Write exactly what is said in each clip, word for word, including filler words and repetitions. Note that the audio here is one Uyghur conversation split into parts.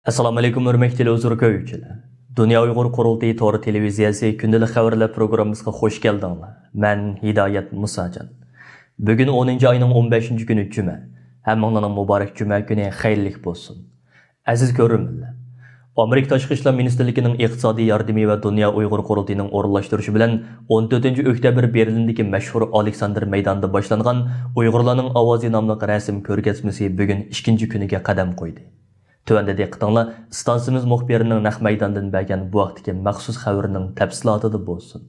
ئەسسالامۇئەلەيكۇم، ھۆرمەتلىك تېلېۋىزور كۆرگۈچىلەر. دۇنيا ئۇيغۇر قۇرۇلتىيى تور تېلېۋىزىيەسى كۈندىلىك خەۋەرلەر پروگراممىسىغا خوش كەلدىڭلار. مەن ھىدايەت مۇساجان. بۈگۈن ئونىنچى ئاينىڭ ئون بەشىنچى كۈنى جۈمە. ھەممىڭلارنىڭ مۇبارەك جۈمە كۈنى خەيرلىك بولسۇن. ئەزىز كۆرۈرمەنلەر، ئامېرىكا تاشقى ئىشلار مىنىستىرلىكىنىڭ ئىقتىسادىي ياردىمى ۋە دۇنيا ئۇيغۇر قۇرۇلتىيىنىڭ ئورۇنلاشتۇرۇشى بىلەن ئون تۆتىنچى ئۆكتەبىر بېرلىندىكى مەشھۇر ئالېكساندىر مەيدانىدا باشلانغان ئۇيغۇرلارنىڭ ئاۋازى ناملىق رەسىم كۆرگەزمىسى بۈگۈن ئىككىنچى كۈنىگە قەدەم قويدى. تۆۋەندە دىققىتىڭلار ئىستانسىمىز مۇخبىرىنىڭ نەق مەيداندىن بەرگەن بۇ ھەقتىكى مەخسۇس خەۋىرىنىڭ تەپسىلاتىدا بولسۇن.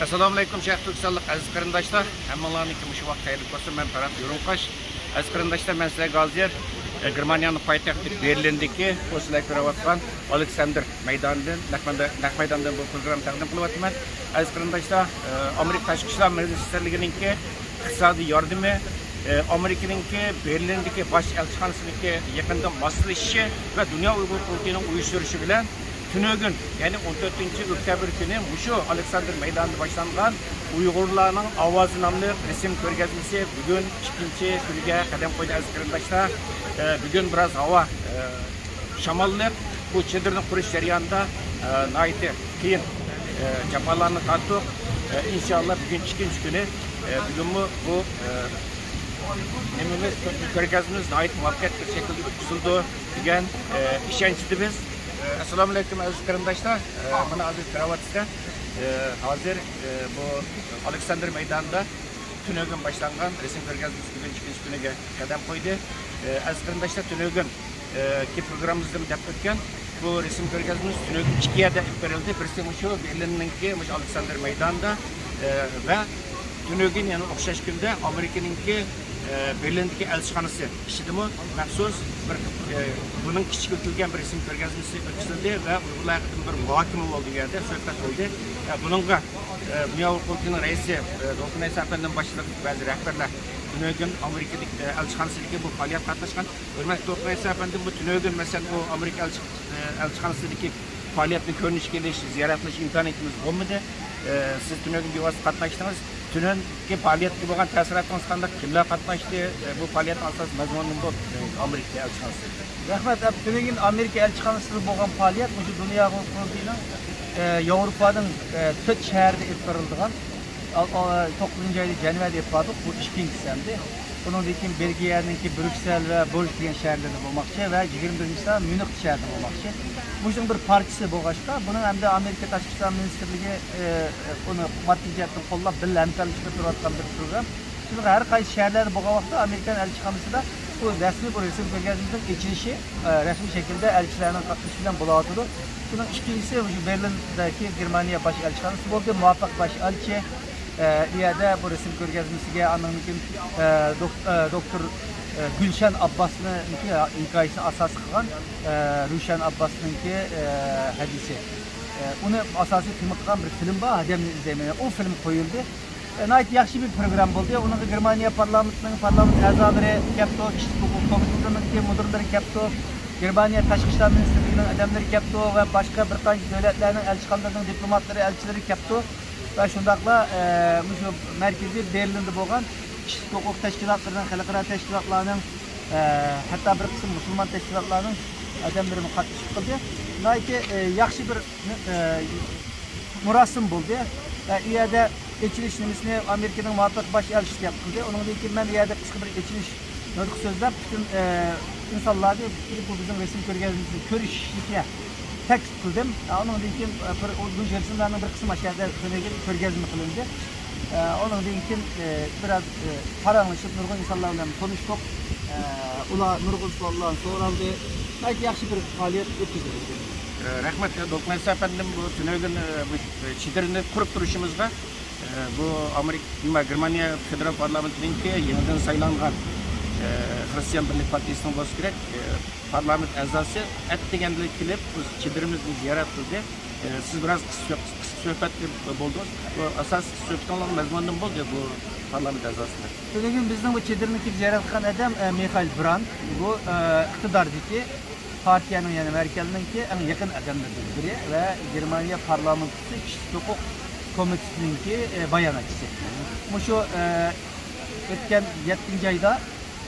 ئەسسالامۇئەلەيكۇم، شەرقىي تۈركىستانلىق ئەزىز قېرىنداشلار، ھەممىڭلارنىڭكى مۇشۇ ۋاقىت خەيرلىك بولسۇن. مەن پەرھات يۇرۇڭقاش. ئەزىز قېرىنداشلار، مەن سىلەرگە ھازىر، ئە، گېرمانىيەنىڭ پايتەختى بېرلىندىكى بۇ سىلەر كۆرۈۋاتقان ئالېكساندېر مەيدانىدىن، نەق مەيدا-، نەق مەيداندىن بۇ پروگراممىنى تەقدىم قىلىۋاتىمەن. ئەزىز قېرىنداشلار، ئە، ئامېرىكا تاشقى ئىشلار مىنىستىرلىكىنىڭكى ئىقتىسادىي ياردىمى، ئە، ئامېرىكىنىڭكى بېرلىندىكى باش ئەلچىخانىسىنىڭكى يېقىندا ماسلىشىشى ۋە دۇنيا ئۇيغۇر قۇرۇلتىيىنىڭ ئۇيۇشتۇرۇشى بىلەن تۈنۈگۈن، يەنى ئون تۆتىنچى ئۆكتەبىر كۈنى مۇشۇ ئالېكساندىر مەيدانىدا باشلانغان ئۇيغۇرلارنىڭ ئاۋازى ناملىق رەسىم كۆرگەزمىسى بۈگۈن ئىككىنچى كۈنىگە قەدەم قويدى، ئەزىز قېرىنداشلار. ئە، بۈگۈن بىراز ھاۋا، ئە، شاماللىق. بۇ چېدىرنى قۇرۇش جەريانىدا، ئە، ناھايىتى قىيىن، ئە، جاپالارنى تارتتۇق. ئە، ئىنشاللا بۈگۈن ئىككىنچى كۈنى، ئە، بۈگۈنمۇ بۇ، ئە، نېمىمىز، كۆرگەزمىمىز ناھايىتى مۇۋەپپەقىيەت بىر شەكىلدە ئۆتكۈزۈلىدۇ دېگەن، ئە، ئىشەنچتە بىز. ئە، ئەسسالامۇئەلەيكۇم ئەزىز قېرىنداشلار. ئە، مانا ھازىر كۆرۈۋاتىسىلەر. ئە، ھازىر، ئە، بۇ ئالېكساندىر مەيدانىدا تۈنۈگۈن باشلانغان رەسىم كۆرگەزمىسى بۈگۈن ئىككىنچى كۈنىگە قەدەم قويدى. ئە، ئەزىز قېرىنداشلار، تۈنۈگۈن، ئە، كى پروگراممىمىزدىمۇ دەپ ئۆتكەن، بۇ رەسىم كۆرگەزمىمىز تۈنۈگۈن ئىككى يەردە ئېلىپ بېرىلدى. بىرسى مۇشۇ بېرلىننىڭكى مۇشۇ ئالېكساندېر مەيدانىدا، ئە، ۋە تۈنۈگۈن يەنە ئوخشاش كۈندە ئامېرىكىنىڭكى، ئە، بېرلىندىكى ئەلچىخانىسى ئىچىدىمۇ مەخسۇس بىر، ئە، بۇنىڭ كىچىكلىتىلگەن بىر رەسىم كۆرگەزمىسى ئۆتكۈزۈلدى ۋە ئۇيغۇرلار ھەققىدە بىر مۇھاكىمە بولدى، ئۇ يەردە سۆھبەت بولدى. ئە، بۇنىڭغا، ئە، دۇنيا ئۇيغۇر قۇرۇلتىيىنىڭ رەئىسى، ئە، دولقۇن ئەيسا ئەپەندىم باشلىق بەزى رەھبەرلەر تۈنۈگۈن ئامېرىكىدىكى، ئە، ئەلچىخانىسىدىكى بۇ پائالىيەتكە قاتناشقان. ھۆرمەتلىك دولقۇن ئەيسا ئەپەندىم، بۇ تۈنۈگۈن، مەسىلەن، ئۇ ئامېرىكا ئەلچى-، ئە، ئەلچىخانىسىدىكى پائالىيەتنى كۆرۈنۈشكە ئېلىش، زىيارەت قىلىش ئىمكانىيىتىمىز بولمىدى. ئە، سىز تۈنۈگۈن بىۋاسىتە قاتناشتىڭىز. تۈنۈگۈنكى پائالىيەتكە بولغان تەسىراتىڭىز قانداق؟ كىملەر قاتناشتى؟ ئە، بۇ پائالىيەتنىڭ ئاساسىي مەزمۇنى نېمە بولدى؟ تۈنۈگۈن ئامېرىكا ئەلچىخانىسى. رەھمەت. ئە، تۈنۈگۈن ئامېرىكا ئەلچىخانىسىدا بولغان پائالىيەت مۇشۇ دۇنيا قۇرۇلتىيىنىڭ، ئە، ياۋروپانىڭ، ئە، تۆت شەھىرىدە ئېلىپ بېرىلىدىغان، ئا-، ئا-، توققۇزىنچى ئايدا جەنۋەدە ئېلىپ باردۇق. بۇ ئىككىنچىسى ئەمدى. ئۇنىڭدىن كېيىن بېلگىيەنىڭكى بريۇكسېل ۋە بورژ دېگەن شەھەرلەردە بولماقچى ۋە يىگىرمە بىرىنچىسى ميۇنخ شەھىرىدە بولماقچى. مۇشۇنىڭ بىر پارچىسى بولغاچقا، بۇنىڭ ئەمدى ئامېرىكا تاشقى ئىشلار مىنىستىرلىكى، ئە، ئۇنى ماددىي جەھەتتىن قوللاپ، بىللە ھەمكارلىشىپ ئۆتۈۋاتقان بىر پروگرام. شۇنىڭغا ھەر قايسى شەھەرلەردە بولغان ۋاقىتتا ئامېرىكان ئەلچىخانىسىدا بۇ رەسمىي بۇ رەسىم كۆرگەزمىسىنىڭ ئېچىلىشى، ئە، رەسمىي شەكىلدە ئەلچىلەرنىڭ قاتنىشىشى بىلەن بولۇۋاتىدۇ. شۇنىڭ ئىككىنچىسى مۇشۇ بېرلىندىكى گېرمانىيە باش ئەلچىخانىسى بولدى. مۇۋاپىق باش ئەلچى، ئە، ئۇ يەردە بۇ رەسىم كۆرگەزمىسىگە ئاندىن كېيىن، ئە، دوك-، ئە، دوكتور، ئە، گۈلشەن ئابباسنىڭكى ھېكايىسىنى ئاساس قىلغان، ئە، رۇشەن ئابباسنىڭكى، ئە، ھەدىسى. ئە، ئۇنى ئاساسىي تېما قىلغان بىر فىلىم بار، ئادەمنى ئىزدەيمەن. ئۇ فىلىم قويۇلدى. ئە، ناھايىتى ياخشى بىر پروگرامما بولدى. ئۇنىڭغا گېرمانىيە پارلامېنتىنىڭ پارلامېنت ئەزالىرى كەپتۇ، كىشىلىك ھوقۇق كومىتېتىنىڭكى مۇدىرلىرى كەپتۇ، گېرمانىيە تاشقى ئىشلار مىنىستىرلىكىنىڭ ئادەملىرى كەپتۇ ۋە باشقا بىر قانچە دۆلەتلەرنىڭ ئەلچىخانىلىرىنىڭ دىپلوماتلىرى، ئەلچىلىرى كەپتۇ. ۋە شۇنداقلا، ئە، مۇشۇ مەركىزى بېرلىندا بولغان كىشىلىك ھوقۇق تەشكىلاتلىرىنىڭ، خەلقئارا تەشكىلاتلارنىڭ، ئە، ھەتتا بىر قىسىم مۇسۇلمان تەشكىلاتلارنىڭ ئادەملىرىمۇ قاتنىشىپ قىلدى. ناھايىتى، ئە، ياخشى بىر، ئە، مۇراسىم بولدى. ئە، ئۇ يەردە ئېچىلىش نېمىسىنى ئامېرىكىنىڭ مۇۋاپىق باش ئەلچىسى قىلدى. ئۇنىڭدىن كېيىن مەن ئۇ يەردە قىسقا بىر ئېچىلىش نۇتۇق سۆزلەپ، پۈتۈن، ئە، ئىنسانلارنى بۇ بىزنىڭ رەسىم كۆرگەزمىمىزنى كۆرۈشىگە تەكلىپ قىلدىم. ئە، ئۇنىڭدىن كېيىن، ئە، بىر، ئۇ، بۇ رەسىملەرنىڭ بىر قىسمى ئاشۇ يەردە تۈنۈگۈن كۆرگەزمە قىلىندى. ئە، ئۇنىڭدىن كېيىن، ئە، بىراز، ئە، پاراڭلىشىپ، نۇرغۇن ئىنسانلار بىلەن تونۇشتۇق. ئە، ئۇلار نۇرغۇن سوئاللارنى سورالدى. ناھايىتى ياخشى بىر پائالىيەت ئۆتكۈزۈلدى. ئە، رەھمەت، دولقۇن ئەيسا ئەپەندىم، بۇ تۈنۈگۈن، ئە، بۇ، ئە، چېدىرنى قۇرۇپ تۇرۇشىمىزغا، ئە، بۇ ئامېرىكا، نېمە، گېرمانىيە فېدېرال پارلامېنتىنىڭكى يېڭىدىن سايلانغان، ئە، خرىستىيان بىرلىك پارتىيىسىنىڭ بولسا كېرەك، ئە، پارلامېنت ئەزاسى ئەتىگەندىلا كېلىپ، بۇ چېدىرىمىزنى زىيارەت قىلدى. ئە، سىز بىراز قىسقا، قىسقا سۆھبەت بولدىڭىز. بۇ ئاساسىي سۆھبىتىڭلارنىڭ مەزمۇنى نېمە بولدى بۇ پارلامېنت ئەزاسى بىلەن؟ تۈنۈگۈن بىزنىڭ بۇ چېدىرنى كېلىپ زىيارەت قىلغان ئادەم، ئە، مىخائېل برانت. بۇ، ئە، ئىقتىداردىكى پارتىيەنىڭ، يەنى مەركەزنىڭكى ئەڭ يېقىن ئادەملىرىدىن بىرى ۋە گېرمانىيە پارلامېنتىسى كىشىلىك ھوقۇق كومىتېتىنىڭكى، ئە، باياناتچىسى. مۇشۇ، ئە، ئۆتكەن يەتتىنچى ئايدا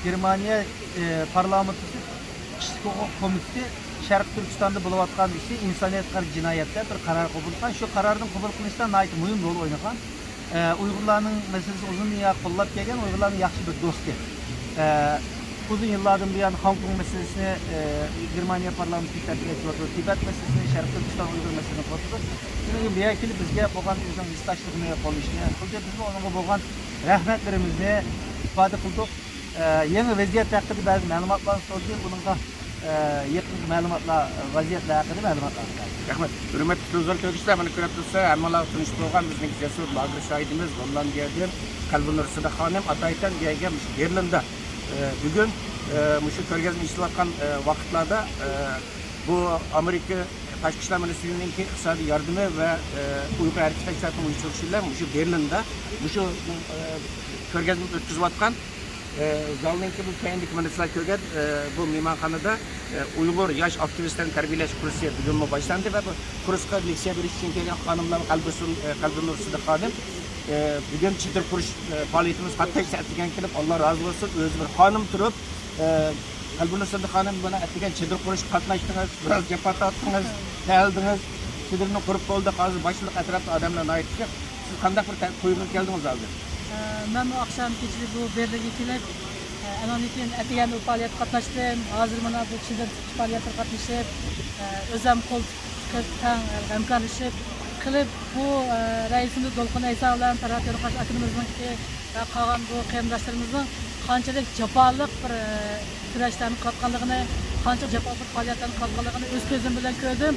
گېرمانىيە، ئە، پارلامېنتىسى كىشىلىك ھوقۇق كومىتېتى شەرقىي تۈركىستاندا بولۇۋاتقان ئىشتا ئىنسانىيەتكە قارشى جىنايەت دەپ بىر قارار قوبۇل قىلغان. شۇ قارارنىڭ قوبۇل قىلىنىشىدا ناھايىتى مۇھىم رول ئوينىغان. ئە، ئۇيغۇرلارنىڭ مەسىلىسىنى ئۇزۇندىن بۇيان قوللاپ كەلگەن، ئۇيغۇرلارنىڭ ياخشى بىر دوستى. ئە، ئۇزۇن يىللاردىن بۇيان خوڭكوڭ مەسىلىسىنى، ئە، گېرمانىيە پارلامېنتى تەرەپ قىلىۋاتىدۇ، تىبەت مەسىلىسىنى، شەرقىي تۈركىستان ئۇيغۇر مەسىلىسىنى قوزغىدى. شۇنىڭ بۇيان كېلىپ بىزگە بولغان ئۆزىنىڭ ھېسداشلىقىنى، قوللىشىنى قىلدى. بىزمۇ ئۇنىڭغا بولغان رەھمەتلىرىمىزنى ئىپادە قىلدۇق. ئە، يېڭى ۋەزىيەت ھەققىدە بەزى مەلۇماتلارنى سورىدى. ئۇنىڭغا، ئە، يېقىنقى مەلۇماتلار، ۋەزىيەتلەر ھەققىدە مەلۇماتلار بەردى. رەھمەت. ھۆرمەتلىك تېلېۋىزور كۆرگۈچىلەر، مانا كۆرۈپ تۇرسىلەر، ھەممىڭلارغا تونۇش بولغان بىزنىڭ جەسۇر لاگېر شاھىدىمىز گوللاندىيەدىن قەلبىنۇر سىدىق خانىم ئاتايتەن بۇ يەرگە مۇشۇ بېرلىندا، ئە، بۈگۈن، ئە، مۇشۇ كۆرگەزمە ئېچىلىۋاتقان، ئە، ۋاقىتلاردا، ئە، بۇ ئامېرىكا تاشقى ئىشلار مىنىستىرلىكىنىڭكى ئىقتىسادىي ياردىمى ۋە، ئە، ئۇيغۇر ھەرىكىتى تەشكىلاتىنىڭ ئۇيۇشتۇرۇشى بىلەن مۇشۇ بېرلىندا مۇشۇ، ئە، كۆرگەزمە ئۆتكۈزۈۋاتقان، ئە، زالنىڭكى بۇ كەينىدىكى مانا سىلەر كۆرگەن، ئە، بۇ مېھمانخانىدا، ئە، ئۇيغۇر ياش ئاكتىۋىستلارنى تەربىيەلەش كۇرسى بۈگۈنمۇ باشلاندى ۋە بۇ كۇرسقا لېكسىيە بېرىش ئۈچۈن كەلگەن خانىملار قەلبىنۇر، ئە، قەلبىنۇر سىدىق خانىم، ئە، بۈگۈن چېدىر قۇرۇش، ئە، پائالىيىتىمىز قاتناشتى، ئەتىگەن كېلىپ، ئاللا رازى بولسۇن، ئۆزى بىر خانىم تۇرۇپ، ئە، قەلبىنۇر سىدىق خانىم، مانا ئەتىگەن چېدىر قۇرۇشقا قاتناشتىڭىز، بىراز جاپا تارتتىڭىز، تەلدىڭىز، چېدىرنى قۇرۇپ بولدۇق، ھازىر باشلىق ئەتراپتا ئادەملەر ناھايىتى كۆپ. سىز قانداق بىر تە-، تۇيغۇغا كەلدىڭىز ھازىر؟ ئە، مەنمۇ ئاخشام كېچىدە بۇ بېرلىنگە كېلىپ، ئە، ئانىڭدىن كېيىن ئەتىگەن ئۇ پائالىيەتكە قاتناشتىم. ھازىر مانا بۇ چېدىر تىكىش پائالىيەتلىرىگە قاتنىشىپ، ئە، ئۆزەم قول تۇتۇپ تەڭ ھەمكارلىشىپ قىلىپ، بۇ، ئە، رەئىسىمىز دولقۇن ئەيسا بىلەن پەرھات يولۋاس ئاكىمىزنىڭكى ۋە قالغان بۇ قېرىنداشلىرىمىزنىڭ قانچىلىك جاپالىق بىر، ئە، كۈرەشلەرنى قىلىۋاتقانلىقىنى، قانچە جاپالىق پائالىيەتلەرنى قىلىۋاتقانلىقىنى ئۆز كۆزۈم بىلەن كۆردۈم.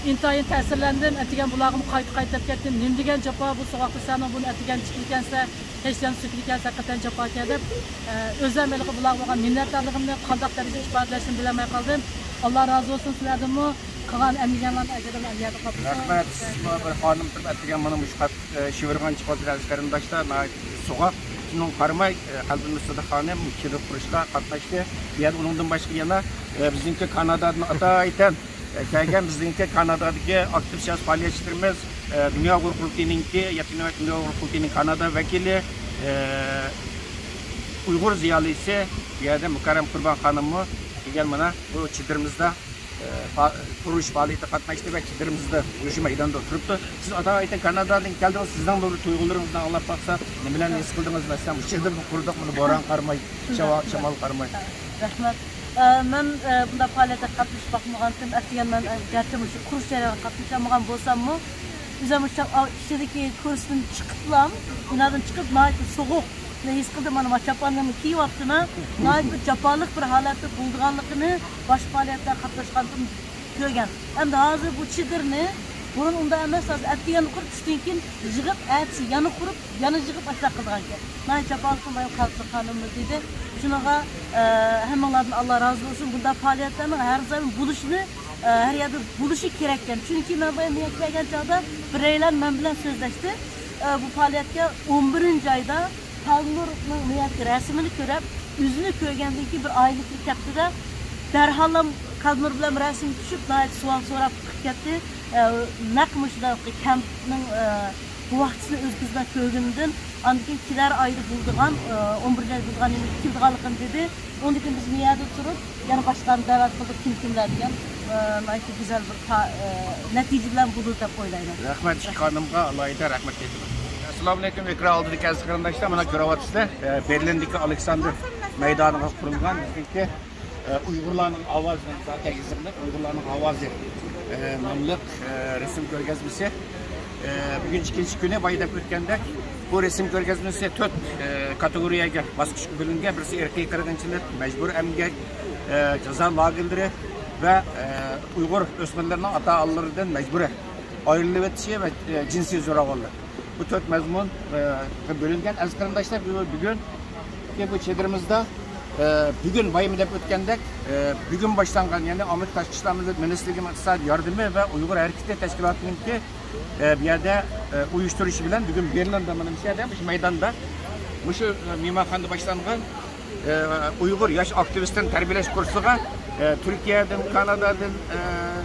ئىنتايىن تەسىرلەندىم. ئەتىگەن بۇلارغىمۇ قايتا قايتا دەپ كەتتىم. نېمە دېگەن جاپا بۇ، سوغۇق تۇرساڭ بۇنى ئەتىگەن چىقىدىكەنسەن، كەچتىن سۆكىدىكەنسەن، ھەقىقەتەن جاپاكەن دەپ، ئە، ئۆزۈم ھېلىقى بۇلارغا بولغان مىننەتدارلىقىمنى قانداق دەرىجىدە ئىپادىلەشنى بىلەلمەي قالدىم. ئاللا رازى بولسۇن سىلەردىنمۇ. قىلغان ئەمگىكىڭلارنىڭ ئەجرىنى ئەلۋەتتە قاپلىسۇن. رەھمەت. سىزمۇ بىر خانىم تۇرۇپ ئەتىگەن مانا مۇشۇ قات-، ئە، شىۋىرغان چىقىۋاتىدۇ ئەزىز قېرىنداشلار. ناھايىتى سوغۇق. شۇنىڭغا قارىماي، ئە، قەلبىنۇر سىدىق خانىم چېدىر قۇرۇشقا قاتناشتى. بۇ يەردە ئۇنىڭدىن باشقا يەنە، ئە، بىزنىڭكى كانادادىن ئاتايتەن، ئە، كەلگەن بىزنىڭكى كانادادىكى ئاكتىپ سىياسىي پائالىيەتچىلىرىمىز، ئە، دۇنيا ئۇيغۇر قۇرۇلتىيىنىڭكى، يەتتىنچى دۇنيا ئۇيغۇر قۇرۇلتىيىنىڭ كانادا ۋەكىلى، ئە، ئۇيغۇر زىيالىيسى، بۇ يەردە مۇكەررەم قۇربان خانىممۇ كەلگەن مانا بۇ چېدىرىمىزدا، ئە، پا-، قۇرۇلۇش پائالىيىتىگە قاتناشتى ۋە چېدىرىمىزدا مۇشۇ مەيداندا تۇرۇپتۇ. سىز ئاتايتەن كانادادىن كەلدىڭىز، سىزنىڭ بۇ تۇيغۇلىرىڭىزنى ئاڭلاپ باقساق، نېمىلەرنى ھېس قىلدىڭىز؟ مەسىلەن، مۇشۇ چېدىرنى قۇردۇق، مانا بوران قارىماي، شاۋا-، شامال قارىماي. رەھمەت. ئە، مەن، ئە، بۇنداق پائالىيەتكە قاتنىشىپ باقمىغانتىم. ئەتىگەن مەن، ئە، گەرچە مۇشۇ قۇرۇش جەريانىغا قاتنىشالمىغان بولساممۇ، ئۆزۈم مۇشۇ چاپ-، ئا-، ئىچىدىكى كۇرسدىن چىقىپلا، بىنادىن چىقىپ ناھايىتى سوغۇقنى ھېس قىلدىم. مانا، مانا چاپانلىرىمنى كىيىۋاپتىمەن. ناھايىتى بىر جاپالىق بىر ھالەتتە بولىدىغانلىقىنى باشقا پائالىيەتلەرگە قاتناشقاندىن كۆرگەن. ئەمدى ھازىر بۇ چېدىرنى بۇرۇن ئۇنداق ئەمەس، ھازىر ئەتىگەن قۇرۇپ، چۈشتىن كېيىن يىغىپ، ئەتىسى يەنە قۇرۇپ، يەنە يىغىپ ئاشۇنداق قىلىدىغانىكەن. ناھايىتى جاپالىق بىر قەلبلىك خانىمىمىز دېدى. شۇنىڭغا، ئە، ھەممىڭلاردىن ئاللا رازى بولسۇن. بۇنداق پائالىيەتلەرنىڭ ھەر دائىم بولۇشىنى، ئە، ھەر يەردە بولۇشى كېرەككەن. چۈنكى مەن بايا بۇ يەرگە كەلگەن چاغدا بىرەيلەن مەن بىلەن سۆزلەشتى. ئە، بۇ پائالىيەتكە ئون بىرىنچى ئايدا قەلبىنۇرنىڭ بۇ يەردىكى رەسىمىنى كۆرۈپ، ئۆزىنى كۆرگەندىن كېيىن بىر ئائىلىسى كەپتىدە، دەرھاللا قەلبىنۇر بىلەن رەسىمگە چۈشۈپ، ناھايىتى سوئال سوراپ قىلىپ كەتتى. ئە، نەق مۇشۇنداق كەمپنىڭ، ئە، بۇ ۋاقتىسىنى ئۆز كۆزى بىلەن كۆرگىنىدىن، ئاندىن كېيىن كېلەر ئايدا بولىدىغان، ئە، ئون بىرىنچى ئايدا بولىدىغان نېمىگە كېلىدىغانلىقىنى دېدى. ئۇنىڭدىن كېيىن بىز بۇ يەردە تۇرۇپ، يەنە باشقىلارنى دەۋەت قىلدۇق، كىم كىملەر دېگەن، ئە، ناھايىتى گۈزەل بىر پا-، ئە، نەتىجە بىلەن بولىدۇ دەپ ئويلايمەن. رەھمەت، ئىككى خانىمغا ئالاھىدە رەھمەت ئېيتىمەن. ئەسسالامۇئەلەيكۇم، ئېكران ئالدىدىكى ئەزىز قېرىنداشلار، مانا كۆرۈۋاتىسىلەر، ئە، بېرلىندىكى ئالېكساندىر مەيدانىغا قۇرۇلغان بىزنىڭكى، ئە، ئۇيغۇرلارنىڭ ئاۋازى، ئۇيغۇرلارنىڭ ئاۋازى، ئە، ناملىق، ئە، رەسىم كۆرگەزمىسى. ئە، بۈگۈن ئىككىنچى كۈنى، بايا دەپ ئۆتكەندەك، بۇ رەسىم كۆرگەزمىسى تۆت، ئە، كاتېگورىيەگە، باسقۇچقا بۆلۈنگەن. بىرسى ئىرقىي قىرغىنچىلىق، مەجبۇرىي ئەمگەك، ئە، جازا لاگېرلىرى ۋە، ئە، ئۇيغۇر ئۆسمۈرلىرىنىڭ ئاتا-ئانىلىرىدىن مەجبۇرىي ئايرىلىۋېتىشى ۋە، ئە، جىنسىي زوراۋانلىق. بۇ تۆت مەزمۇن، ئە، بۆلۈنگەن. ئەزىز قېرىنداشلار، بۈ-، بۈگۈنكى بۇ چېدىرىمىزدا، ئە، بۈگۈن بايام دەپ ئۆتكەندەك، ئە، بۈگۈن باشلانغان، يەنى ئامېرىكا تاشقى ئىشلار مىنىستىرلىكىنىڭ ئىقتىسادىي ياردىمى ۋە ئۇيغۇر ھەرىكىتى تەشكىلاتىنىڭكى، ئە، بۇ يەردە، ئە، ئۇيۇشتۇرۇشى بىلەن بۈگۈن بېرلىندا، مانا مۇشۇ يەردە، مۇشۇ مەيداندا، مۇشۇ، ئە، مېھمانخانىدا باشلانغان ئە، ئۇيغۇر ياش ئاكتىۋىستىنى تەربىيەلەش كۇرسىغا، ئە، تۈركىيەدىن، كانادادىن، ئە،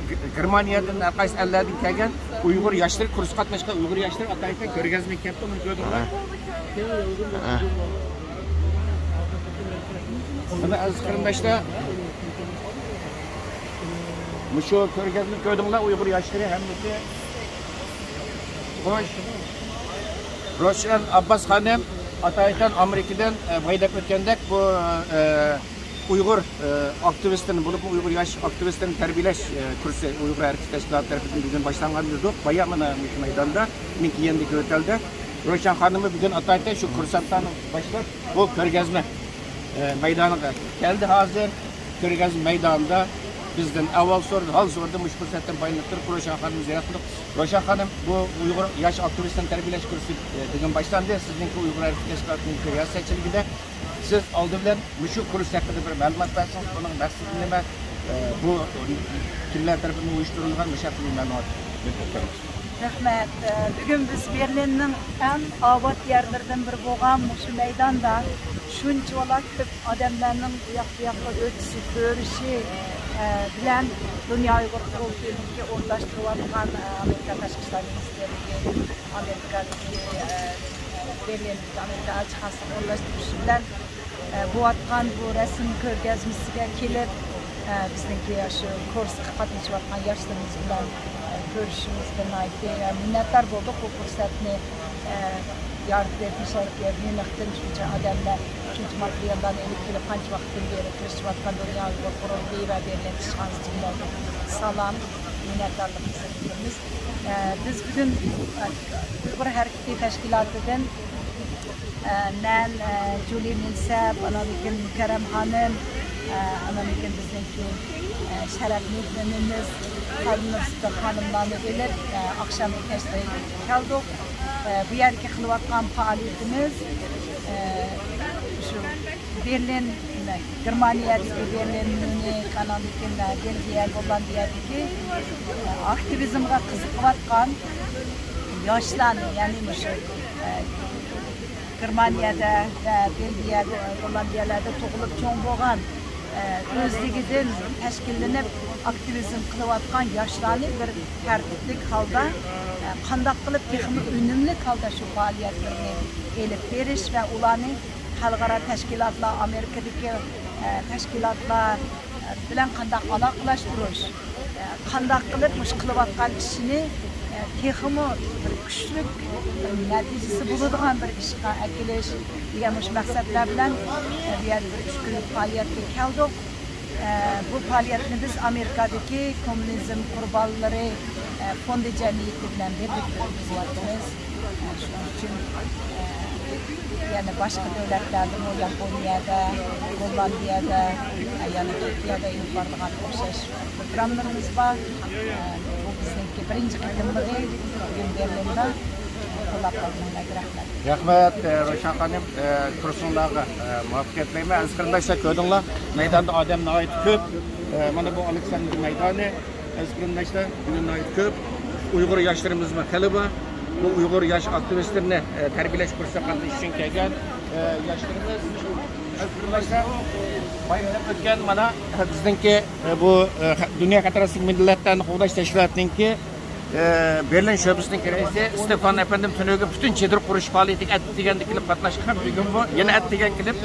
گ-، گېرمانىيەدىن، ھەر قايسى ئەللەردىن كەلگەن ئۇيغۇر ياشلىرى، كۇرسقا قاتناشقان ئۇيغۇر ياشلىرى ئاتايتەن كۆرگەزمىگە كەپتۇ، مۇنى كۆردۈڭلار. ھە. ھە. مانا ئەزىز قېرىنداشلار، مۇشۇ كۆرگەزمىنى كۆردۈڭلار، ئۇيغۇر ياشلىرى ھەممىسى. خوش. روشەن ئابباس خانىم، ئاتايىتەن ئامېرىكىدىن، ئە، بايا دەپ ئۆتكەندەك، بۇ، ئە، ئۇيغۇر، ئە، ئاكتىۋىستىنى، بولۇپمۇ ئۇيغۇر ياش ئاكتىۋىستىنى تەربىيەلەش، ئە، كۇرسى ئۇيغۇر ھەرىكىتى تەشكىلاتى تەرىپىدىن بۈگۈن باشلانغان ئىدۇق. بايا مانا مۇشۇ مەيداندا، مىكى يېنىدىكى ئۆتەلدە. روشەن خانىممۇ بۈگۈن ئاتايىتەن شۇ كۇرسانتلارنى باشلاپ، بۇ كۆرگەزمە ئە، مەيدانىغا كەلدى ھازىر. كۆرگەزمە مەيدانىدا بىزدىن ئەھۋال سورىدى، ھال سورىدى. مۇشۇ پۇرسەتتىن پايدىلىنىپ تۇرۇپ، روشەن خانىم زىيارەت قىلدۇق. روشەن خانىم، بۇ ئۇيغۇر ياش ئاكتىۋىستىنى تەربىيەلەش كۇرسى، ئە، بۈگۈن باشلاندى. سىزنىڭكى ئۇيغۇر ھەرىكىتى تەشكىلاتىنىڭكى رىياسەتچىلىكىدە سىز ئالدى بىلەن مۇشۇ كۇرس ھەققىدە بىر مەلۇمات بەرسىڭىز، ئۇنىڭ مەقسىتى نېمە؟ ئە، بۇ كىملەر تەرىپىدىن ئۇيۇشتۇرۇلغان، مۇشۇ ھەققىدە بىر مەلۇمات بېرىپ ئۆتسىڭىز. رەھمەت. ئە، بۈگۈن بىز بېرلىننىڭ ئەڭ ئاۋات يەرلىرىدىن بىرى بولغان مۇشۇ مەيداندا شۇنچىۋالا كۆپ ئادەملەرنىڭ ئۇياق-بۇياققا ئۆتۈشى، كۆرۈشى، ئە، بىلەن دۇنيا ئۇيغۇر قۇرۇلتىيىنىڭكى ئورۇنلاشتۇرۇۋاتقان، ئە، ئامېرىكا تاشقى ئىشلار مىنىستىرلىكى، ئامېرىكادىكى، ئە، بېرلىندىكى ئامېرىكا ئەلچىخانىسىنىڭ ئورۇنلاشتۇرۇشى بىلەن ئە، بولۇۋاتقان بۇ رەسىم كۆرگەزمىسىگە كېلىپ، ئە، بىزنىڭكى شۇ كۇرسقا قاتنىشىۋاتقان ياشلىرىمىز بىلەن، ئە، كۆرۈشۈشىمىزگە ناھايىتى، ئە، مىننەتدار بولدۇق. بۇ پۇرسەتنى، ئە، يارىتىپ، مۇشۇ ميۇنختىن شۇنچە ئادەملەر، شۇنچە ماتېرىياللارنى ئېلىپ كېلىپ، قانچە ۋاقىتتىن بېرى تىرىشىۋاتقان دۇنيا ئۇيغۇر قۇرۇلتىيى ۋە بېرلىن ئىشخانىسى جۈملىدىن سالام، مىننەتدارلىقىمىزنى بىلدۈرىمىز. ئە، بىز بۈگۈن، ئە، ئۇيغۇر ھەرىكىتى تەشكىلاتىدىن ئە، مەن، ئە، جۇلى مىلسەپ، ئانىڭدىن كېيىن مۇكەررەم خانىم، ئە، ئانىڭدىن كېيىن بىزنىڭكى، ئە، شەرەپ مېھمىنىمىز خانىم نۇرسۇلتان خانىملارنى ئېلىپ، ئە، ئاخشامقى كەچتە كەلدۇق. ئە، بۇ يەردىكى قىلىۋاتقان پائالىيىتىمىز، ئە، شۇ بېرلىن، گېرمانىيەدىكى بېرلىن، ميۇنخ، ئانىڭدىن كېيىن بېلگىيە، گوللاندىيەدىكى، ئە، ئاكتىۋىزمغا قىزىقىۋاتقان ياشلارنى، يەنى مۇشۇ، ئە، گېرمانىيەدە ۋە بېلگىيە، گوللاندىيەلەردە تۇغۇلۇپ چوڭ بولغان، ئە، ئۆزلۈكىدىن تەشكىللىنىپ ئاكتىۋىزم قىلىۋاتقان ياشلارنى بىر تەرتىپلىك ھالدا، ئە، قانداق قىلىپ تېخىمۇ ئۈنۈملۈك ھالدا شۇ پائالىيەتلىرىنى ئېلىپ بېرىش ۋە ئۇلارنى خەلقئارا تەشكىلاتلار، ئامېرىكىدىكى، ئە، تەشكىلاتلار، بىلەن قانداق ئالاقىلاشتۇرۇش، قانداق قىلىپ مۇشۇ قىلىۋاتقان ئىشىنى تېخىمۇ بىر كۈچلۈك، بىر نەتىجىسى بولىدىغان بىر ئىشقا ئەكېلىش دېگەن مۇشۇ مەقسەتلەر بىلەن بۇ يەردە بىر ئۈچ كۈنلۈك پائالىيەتكە كەلدۇق. بۇ پائالىيەتنى بىز ئامېرىكادىكى كوممۇنىزم قۇربانلىرى فوندى جەمئىيىتى بىلەن بىرلىكتە ئۆتكۈزۈۋاتىمىز. شۇنىڭ ئۈچۈن، ئە، يەنە باشقا دۆلەتلەردىمۇ، ياپونىيەدە، گوللاندىيەدە، ئە، يەنە تۈركىيەدە ئېلىپ بارىدىغان ئوخشاش پروگراممىلىرىمىز بار. ئە، بۇ بىزنىڭكى بىرىنچى قېتىملىقى بۈگۈن بېرلىندا. قوللاپ قالغىنىڭلارغا رەھمەت. رەھمەت، ئە، روشەن خانىم، ئە، كۇرسۇڭلارغا، ئە، مۇۋەپپەقىيەت تىلەيمەن. ئەزىز قېرىنداشلار، كۆردۈڭلار، مەيداندا ئادەم ناھايىتى كۆپ. ئە، مانا بۇ ئالېكساندىر مەيدانى. ئەزىز قېرىنداشلار، بۈگۈن ناھايىتى كۆپ ئۇيغۇر ياشلىرىمىزمۇ خېلى بار. بۇ ئۇيغۇر ياش ئاكتىۋىستلىرىنى، ئە، تەربىيەلەش كۇرسىغا قاتنىشىش ئۈچۈن كەلگەن، ئە، ياشلىرىمىز. ئەزىز قېرىنداشلار، بايرام ئۆتكەن مانا، ئە، بىزنىڭكى، ئە، بۇ، ئە، خە-، دۇنيا قاتارلىق مىللەتلەرنى قوغداش تەشكىلاتىنىڭكى، ئە، بېرلىن شۆبىسىنىڭكى رەئىسى ستېفان ئەپەندىم تۈنۈگۈن پۈتۈن چېدىر قۇرۇش پائالىيىتىگە ئەتىگەندە كېلىپ قاتناشقان. بۈگۈنمۇ يەنە ئەتىگەن كېلىپ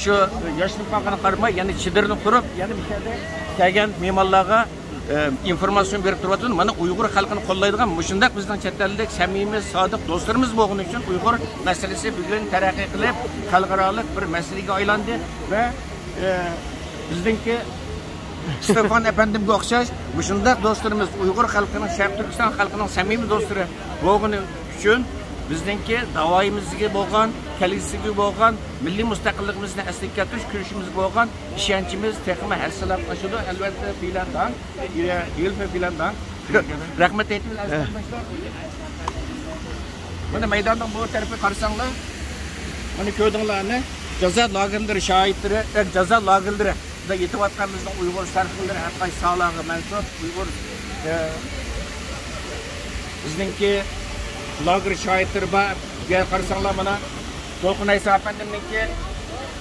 شۇ ياشىنىپ قالغىنىغا قارىماي، يەنە چېدىرنى قۇرۇپ، يەنە بۇ يەردە كەلگەن مېھمانلارغا ئىنفورماتسىيە بېرىپ تۇرۇۋاتىدۇ. مانا ئۇيغۇر خەلقىنى قوللايدىغان مۇشۇنداق بىزنىڭ چەت ئەللىك سەمىمىي، سادىق دوستلىرىمىز بولغىنى ئۈچۈن ئۇيغۇر مەسىلىسى بۈگۈن تەرەققىي قىلىپ، خەلقئارالىق بىر مەسىلىگە ئايلاندى ۋە، ئە، بىزنىڭكى ستېفان ئەپەندىمگە ئوخشاش مۇشۇنداق دوستلىرىمىز، ئۇيغۇر خەلقىنىڭ، شەرقىي تۈركىستان خەلقىنىڭ سەمىمىي دوستلىرى بولغىنى ئۈچۈن بىزنىڭكى داۋايىمىزغا بولغان، كەلگۈسىگە بولغان، مىللىي مۇستەقىللىقىمىزنى ئەسلىگە كەلتۈرۈش كۈرىشىمىزگە بولغان ئىشەنچىمىز تېخىمۇ ھەسسىلەپ ئاشىدۇ. ئەلۋەتتە، فىلەن داڭ، ھىلفە فىلەن داڭ. رەھمەت ئېيتىمىز ئەزىز قېرىنداشلار. مانا مەيداننىڭ بۇ تەرىپىگە قارىساڭلار، مانا كۆردۈڭلارمۇ، جازا لاگېرلىرى شاھىتلىرى، ئە، جازا لاگېرلىرى دا يېتىۋاتقان بىزنىڭ ئۇيغۇر سەرخىللىرى، ھەر قايسى ساھەلەرگە مەنسۇپ ئۇيغۇر، ئە، بىزنىڭكى لاگېر شاھىتلىرى بار. بۇ يەرگە قارىساڭلار، مانا دولقۇن ئەيسا ئەپەندىمنىڭكى،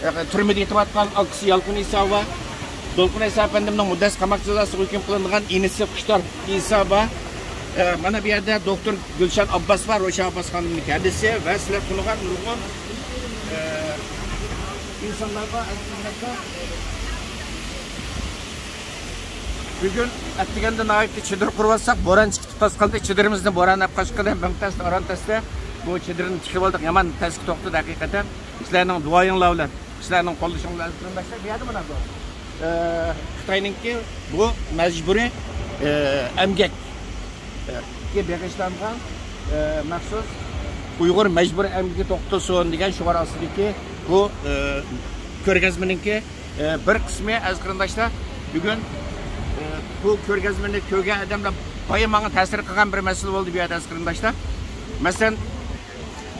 ئە، تۈرمىدە يېتىۋاتقان ئاكىسى يالقۇن ئەيسا بار. دولقۇن ئەيسا ئەپەندىمنىڭ مۇددەت قاماق جازاسىغا ھۆكۈم قىلىنغان ئىنىسى قۇشتار ئەيسا بار. ئە، مانا بۇ يەردە دوكتور گۈلشەن ئابباس بار، روشەن ئابباس خانىمنىڭ كەللىسى ۋە سىلەر تونۇغان نۇرغۇن، ئە، ئىنسانلار بار، ئەزىز قېرىنداشلار. بۈگۈن ئەتىگەندە ناھايىتى چېدىر قۇرۇۋاتساق، بوران چىقىپ تاس قالدى. چېدىرىمىزنى بوران ئەپ قاچقىلى، مىڭ تەستە، ئاران تەستە بۇ چېدىرنى تىكىۋالدۇق. يامان تەسكە توختىدى ھەقىقەتەن. سىلەرنىڭ دۇئايىڭلار بىلەن، سىلەرنىڭ قوللىشىڭلار بىلەن ئەزىز قېرىنداشلار. بۇ يەردە مانا بۇ، ئە، خىتاينىڭكى بۇ مەجبۇرىي، ئە، ئەمگەك، ئە، گە بېغىشلانغان، ئە، مەخسۇس ئۇيغۇر مەجبۇرىي ئەمگىكى توختىتىلسۇن دېگەن شوئار ئاستىدىكى بۇ، ئە، كۆرگەزمىنىڭكى ئە، بىر قىسمى، ئەزىز قېرىنداشلار، بۈگۈن، ئە، بۇ كۆرگەزمىنى كۆرگەن ئادەملەر بايا ماڭا تەسىر قىلغان بىر مەسىلە بولدى بۇ يەردە، ئەزىز قېرىنداشلار. مەسىلەن،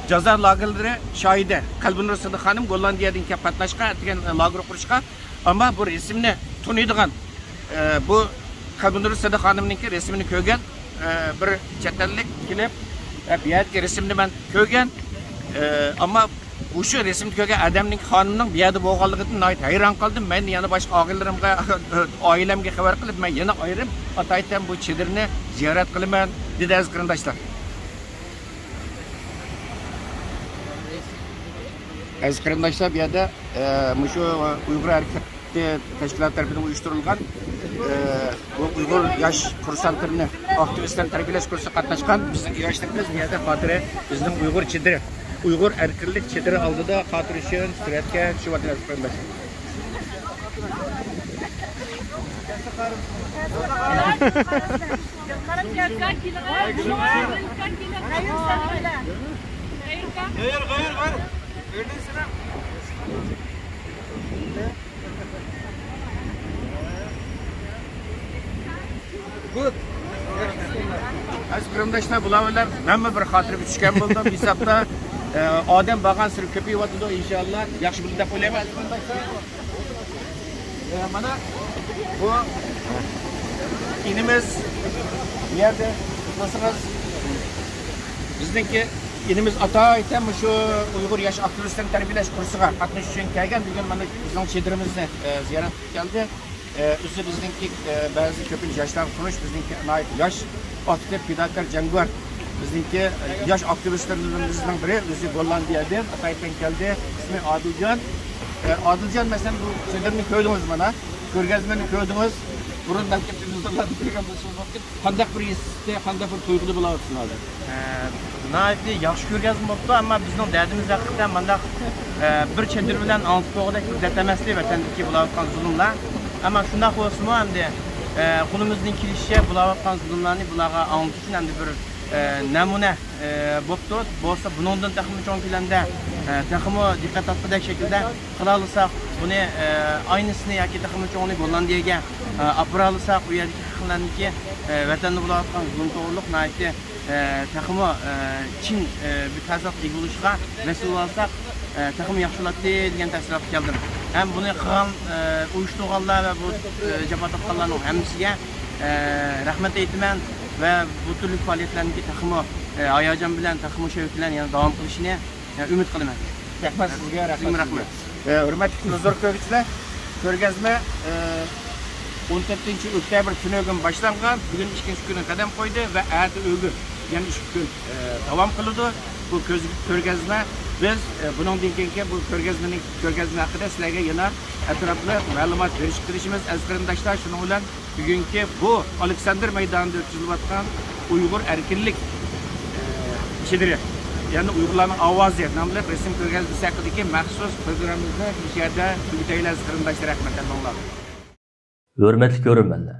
جازا لاگېرلىرى شاھىدى قەلبىنۇر سىدىق خانىم گوللاندىيەدىن كەپ قاتناشقان، ئەتىگەن، ئە، لاگېر قۇرۇشقا. ئەمما بۇ رەسىمنى تونۇيدىغان، ئە، بۇ قەلبىنۇر سىدىق خانىمنىڭكى رەسىمىنى كۆرگەن، ئە، بىر چەت ئەللىك كېلىپ، ئە، بۇ يەردىكى رەسىمنى مەن كۆرگەن، ئە، ئەمما مۇشۇ رەسىمنى كۆرگەن ئادەمنىڭ، خانىمنىڭ بۇ يەردە بولغانلىقىدىن ناھايىتى ھەيران قالدىم. مەن يەنە باشقا ئاغىنىلىرىمغا، ئائىلەمگە خەۋەر قىلىپ، مەن يەنە ئايرىم ئاتايتەن بۇ چېدىرنى زىيارەت قىلىمەن، دېدى ئەزىز قېرىنداشلار. ئەزىز قېرىنداشلار، بۇ يەردە، ئە، مۇشۇ ئۇيغۇر ھەرىكىتى تەشكىلاتى تەرىپىدىن ئۇيۇشتۇرۇلغان، ئە، بۇ ئۇيغۇر ياش كۇرسانتلىرىنى ئاكتىۋىستلارنى تەربىيەلەش كۇرسىغا قاتناشقان بىزنىڭ ياشلىرىمىز بۇ يەردە خاتىرە، بىزنىڭ ئۇيغۇر چېدىرى، ئۇيغۇر ئەركىنلىك چېدىرى ئالدىدا خاتىرە ئۈچۈن سۈرەتكە چۈشۈۋاتىدۇ، ئەزىز قېرىنداشلار. ئەزىز قېرىنداشلار، بۇلار بىلەن مەنمۇ بىر خاتىرە چۈشكەن بولدۇم ھېسابتا. ئە، ئادەم بارغانسېرى كۆپىيىۋاتىدۇ، ئىنشاللا ياخشى بولىدۇ دەپ ئويلايمەن. ئە، مانا بۇ ئىنىمىز، بۇ يەردە كۆرسىڭىز، بىزنىڭكى ئىنىمىز ئاتايتەن مۇشۇ ئۇيغۇر ياش ئاكتىۋىستلىرىنى تەربىيەلەش كۇرسىغا قاتنىشىش ئۈچۈن كەلگەن. بۈگۈن مانا بىزنىڭ چېدىرىمىزنى، ئە، زىيارەت قىلىپ كەلدى. ئە، ئۆزى بىزنىڭكى، ئە، بەزى كۆپىنچە ياشلارغا تونۇش، بىزنىڭكى ناھايىتى ياش، ئاكتىپ، پىداكار، جەڭگىۋار. بىزنىڭكى، ئە، ياش ئاكتىۋىستلىرىمىزنىڭ بىرى، ئۆزى گوللاندىيەدىن ئاتايتەن كەلدى. ئىسمى ئادىلجان. ئە، ئادىلجان، مەسىلەن، بۇ چېدىرنى كۆردىڭىز مانا. كۆرگەزمىنى كۆردىڭىز. بۇرۇن بەلكىم تېلېۋىزورلاردا كۆرگەن بولۇشىڭىز مۇمكىن. قانداق بىر ھېسدە، قانداق بىر تۇيغۇدا بولاۋاتىسىز ھازىر؟ ئە، ناھايىتى ياخشى كۆرگەزمە بوپتۇ، ئەمما بىزنىڭ دەردىمىز ھەقىقەتەن مانداق، ئە، بىر چېدىر بىلەن ئاڭلىتىپ بولغۇدەك بىر دەرد ئەمەستى ۋەتەندىكى بولاۋاتقان زۇلۇملار. ئەمما شۇنداق بولسىمۇ ئەمدى، ئە، قولىمىزدىن كېلىشىچە بولاۋاتقان زۇلۇملارنى بۇلارغا ئاڭلىتىش ئۈچۈن ئەمدى بىر، ئە، نەمۇنە، ئە، بوپتۇ. بولسا بۇنىڭدىن تېخىمۇ چوڭ كۆلەمدە، ئە، تېخىمۇ دىققەت تارتقۇدەك شەكىلدە قىلالىساق، بۇنى، ئە، ئاينىسىنى ياكى تېخىمۇ چوڭىنى گوللاندىيەگە، ئە، ئاپىرالىساق، ئۇ يەردىكى خەقلەرنىڭكى، ئە، ۋەتەندە بولۇۋاتقان زۇلۇم توغرۇلۇق ناھايىتى، ئە، تېخىمۇ، ئە، چىڭ، ئە، بىر تەسىراتقا ئىگە بولۇشىغا ۋەسىلە بولالىساق، ئە، تېخىمۇ ياخشى بولاتتى دېگەن تەسىراتقا كەلدىم. ھەم بۇنى قىلغان، ئە، ئۇيۇشتۇرغانلار ۋە بۇ، ئە، جاپا تارتقانلارنىڭ ھەممىسىگە، ئە، رەھمەت ئېيتىمەن ۋە بۇ تۈرلۈك پائالىيەتلەرنىڭكى تېخىمۇ، ئە، ھاياجان بىلەن، تېخىمۇ شەۋق بىلەن يەنە داۋام قىلىشىنى ئە، ئۈمىد قىلىمەن. رەھمەت سىزگە، رەھمەت سىزگە. رەھمەت. ئە، ھۆرمەتلىك تېلېۋىزور كۆرگۈچىلەر، كۆرگەزمە، ئە، ئون تۆتىنچى ئۆكتەبىر تۈنۈگۈن باشلانغان، بۈگۈن ئىككىنچى كۈنى قەدەم قويدى ۋە ئەتە ئۆگۈن يەنە ئىككى كۈن، ئە، داۋام قىلىدۇ. بۇ كۆز-، كۆرگەزمە، بىز، ئە، بۇنىڭدىن كېيىنكى بۇ كۆرگەزمىنىڭ، كۆرگەزمە ھەققىدە سىلەرگە يەنە ئەتراپلىق مەلۇمات بېرىشكە تىرىشىمىز، ئەزىز قېرىنداشلار. شۇنىڭ بىلەن بۈگۈنكى بۇ ئالېكساندىر مەيدانىدا ئۆتكۈزۈلۈۋاتقان ئۇيغۇر ئەركىنلىك، ئە، چېدىرى، يەنى ئۇيغۇرلارنىڭ ئاۋازى ناملىق رەسىم كۆرگەزمىسى ھەققىدىكى مەخسۇس پروگراممىمىزنى مۇشۇ يەردە تۈگىتەيلى، ئەزىز قېرىنداشلار، رەھمەت ھەممىڭلارغا. ھۆرمەتلىك كۆرۈرمەنلەر،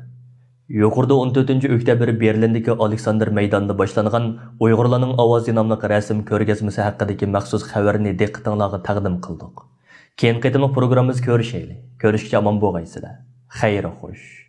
يۇقىرىدا ئون تۆتىنچى ئۆكتەبىر بېرلىندىكى ئالېكساندىر مەيدانىدا باشلانغان ئۇيغۇرلارنىڭ ئاۋازى ناملىق رەسىم كۆرگەزمىسى ھەققىدىكى مەخسۇس خەۋەرنى دىققىتىڭلارغا تەقدىم قىلدۇق. كېيىنكى قېتىملىق پروگراممىمىزدا كۆرۈشەيلى. كۆرۈشكىچە ئامان بولغايسىلەر. خەير خوش.